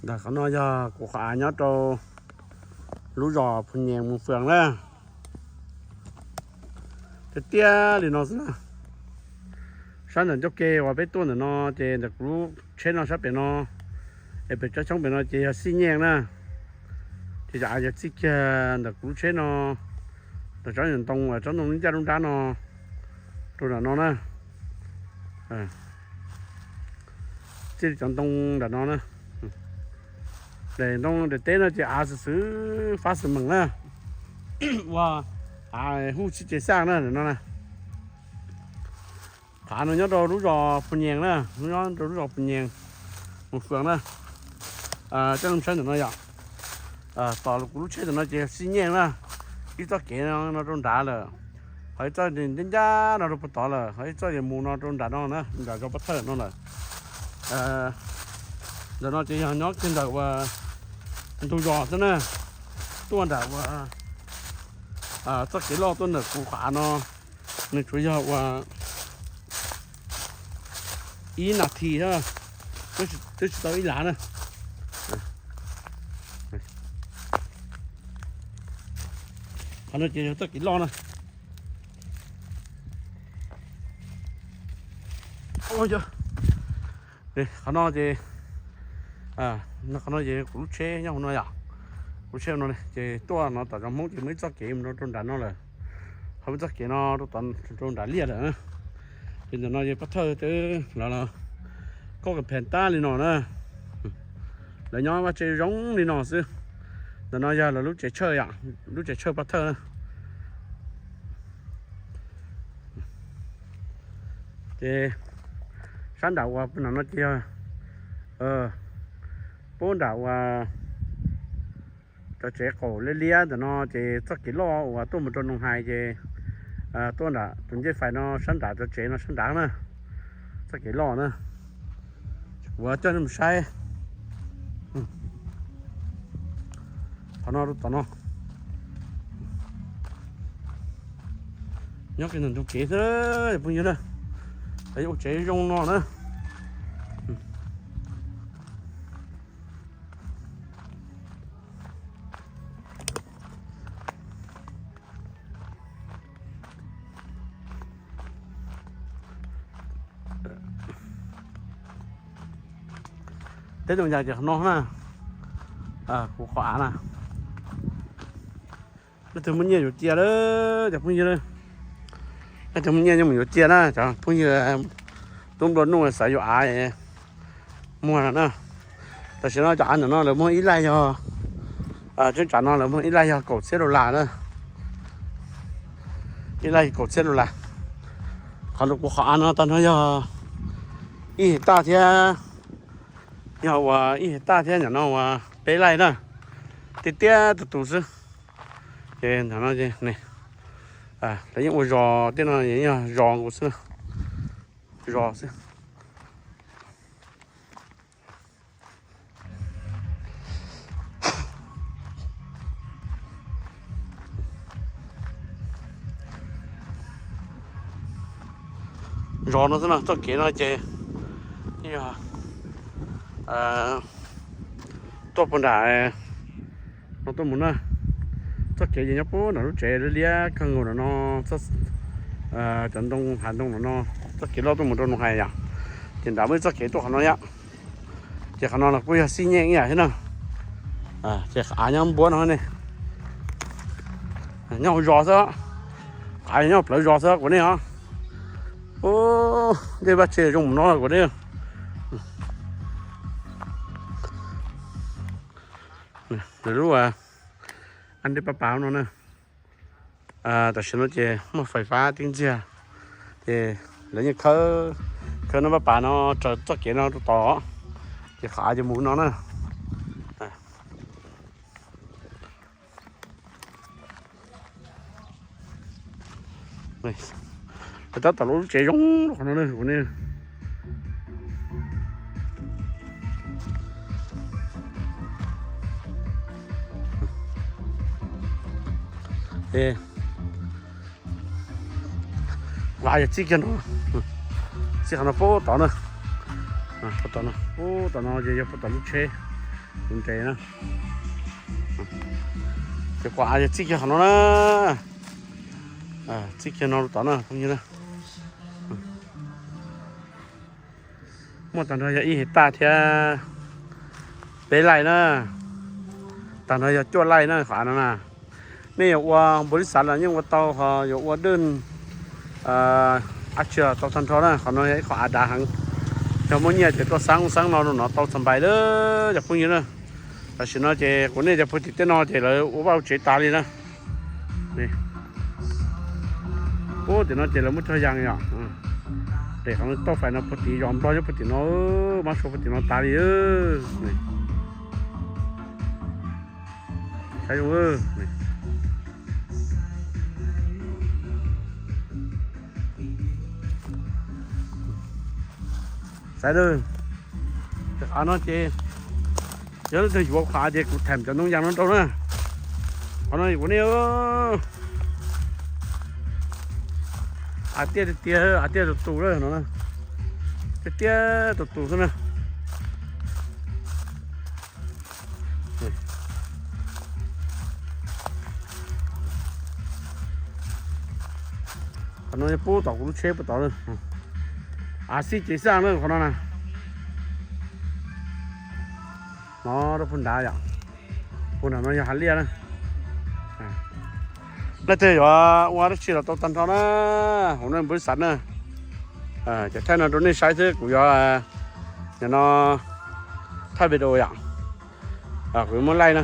Ntawm qhov no yog kuv qhov av nyob rau lub zos Phu Nyees mus Fwm na. Tiag tiag li no xwb na. Sab ntawm ncauj ke uas peb tuaj ntawm no ces ntawm kuv lub tsheb no sab pem no, es pem tsob xyoob pem no ces yog Xij Nyeej na. Ces cov av yog txij kiag ntawm kuv lub tsheb no, ntawm tsob ntoo, tsob ntoo ncaj lub nrab no rau nram no na. Txij li cov ntoo nram no na. Daim ntoo daim teb no ces av xwm xwm fab xwm meem na. Ua av huj tsis ces xaj na no na. Qhov no nyob rau lub zos Phu Nyees na, nyob rau lub zos Phu Nyees mus Fwm na. Coj nej saib ntawm no yom. Tom kuv lub tsheb ntawm no ces Xij Nyeej na. Ib txoj kev no rau nrad lawm, ho ib txoj ncaj ncaj no rau puag tod lawm, ho ib txoj yuav mus no rau nram no na, nram zos Pab Thawj no lawm. Ntawm no ces yog nyob kiag ntawm uas ntug zos xwb na. Tuaj nram uas txoj kev loj tuaj ntawm kuv qhov av no, nws tsuas yog uas ib nas this, twb tsis tau ib lav na. Qhov no ces yog txoj kev loj na. Qhov no ces, qhov no ces kuv lub tsheb nyob hauv no yom. Kuv lub tsheb no ces tuaj no tom zos Hmoob ces muaj ib txoj kev mus rau nram no lawm, ho muaj txoj kev no rau nram liaj lawm. Ces ntawm no ces Pab Thawj twb los los koj kas phees tab li no na. Lawv nyob vaj tse zoo li no xwb. Ntawm no yog lawv lub tsev tshawj yom, lub tsev tshawj Pab Thawj na. Ces sab nram uas no ces yog puag nram uas cov tsev qaum liab liab ntawm no ces txoj kev loj uas tuaj mus rau Noos Hais ces tuaj nram tus ncej fais no sab nram cov tsev no sab nrad na. Txoj kev loj na. Kuv coj nej mus saib qhov no rau tom no. Nyob kiag ntug kev xwb phooj ywg na. Lawv yuav ua tsev zoo no na. Teb zoo yam ces qhov no na, kuv qhov av na. Leej twg muaj nyiaj yuav cia lawm cov phooj ywg. Leej twg muaj nyiaj yeej mus yuav cia na cov phooj ywg. Tub nplua nuj xav yuav av muag no na. Tam sim no cov av ntawm no lawv muag ib laij yog, tseeb tsam no lawv muag ib laij yog kaum txhiab dollar na. Ib laij kaum txhiab dollar. Qhov kuv qhov av no tag nrho yog ib hais taj thiab, yog uas ib hais taj thiab ntawm no uas peb laij na, tiag tiag tus tus xwb. Ces ntawm no lawv yeej ua zos, tej no yog zos nkaus xwb, zos xwb. Zos no xwb no, txoj kev no ces yog tuaj puag nram no tuaj mus na. Txoj kev ces nyob puag nram lub tsev liab liab kawg nkaus nram no, cov ntoo hav ntoo nram no, txoj kev loj tuaj mus rau Noos Hais yom. Ces nram muaj ib txoj kev tuaj qhov no yom. Ces qhov no los kuj yog xij nyeej ib yam thiab na. Ces av nyob npuab no ne, nyob hauv zos xwb, av nyob plawv zos xwb kuv nej os. Dej vaj tse zoo mus no kuv nej. Lawv lub a dej pab pav no na. Tam sim no ces muaj fais fab tib ntxiag, ces lawv yeej khawb, khawb no pab pav no raws txoj kev no rau tod, ces qhov av ces mus no na. Lawv tab tom lub tsev zoo rau qhov no na. Av yog txij kiag no, txij qhov no puag tod na. Puag tom no, puag tom no ces yog puag tom lub tsheb. Tus nres na. Ces quav av yog txij kiag qhov no na. Txij kiag no rau tom na phooj ywg na. Muaj tag nrho yog ib hais taj thiab peb laij na. Tag nrho yog cuaj laij na qhov av no na. Nej yuav ua npaum li xav los yeej ua tau, ho yuav ua dej ab tsi los tau tag nrho na. Qhov no yog ib qho av dav heev. Yog muaj nyiaj ces tuaj xab xab no rau no tau txog npais lawm cov phooj ywg na. Tam sim no ces kuv nej cov pug tim tej no ces lawv ua vaj ua tsev tas li na. Ub, tim no ces lawv muab cog yas yom. Ces qhov tauj fais no pug tim zos Nplog nyob pug tim no, mab sua pug tim no tas li. Saib zoo, saib, qhov no ces yog leej twg yuav qhov av ces kuv tham cov ntoo yas no rau na. Qhov no kuv nej, av tiaj tiag tiag, av tiaj tus tus no, tiaj tiaj tus tus xwb na. Qhov no pub tom kuv lub tsheb pub tod. Av xij cev xaj na qhov no na. No rau pug nrad yom. Pug nrad no yog hav liaj na. Leej twg yuav ua dab tsi los tau tag nrho na, hauv no npaum li xav na. Ces thaij no rau nej saib xwb, kuv yuav, no, thaij video yom. Kuv yuav muab laij na.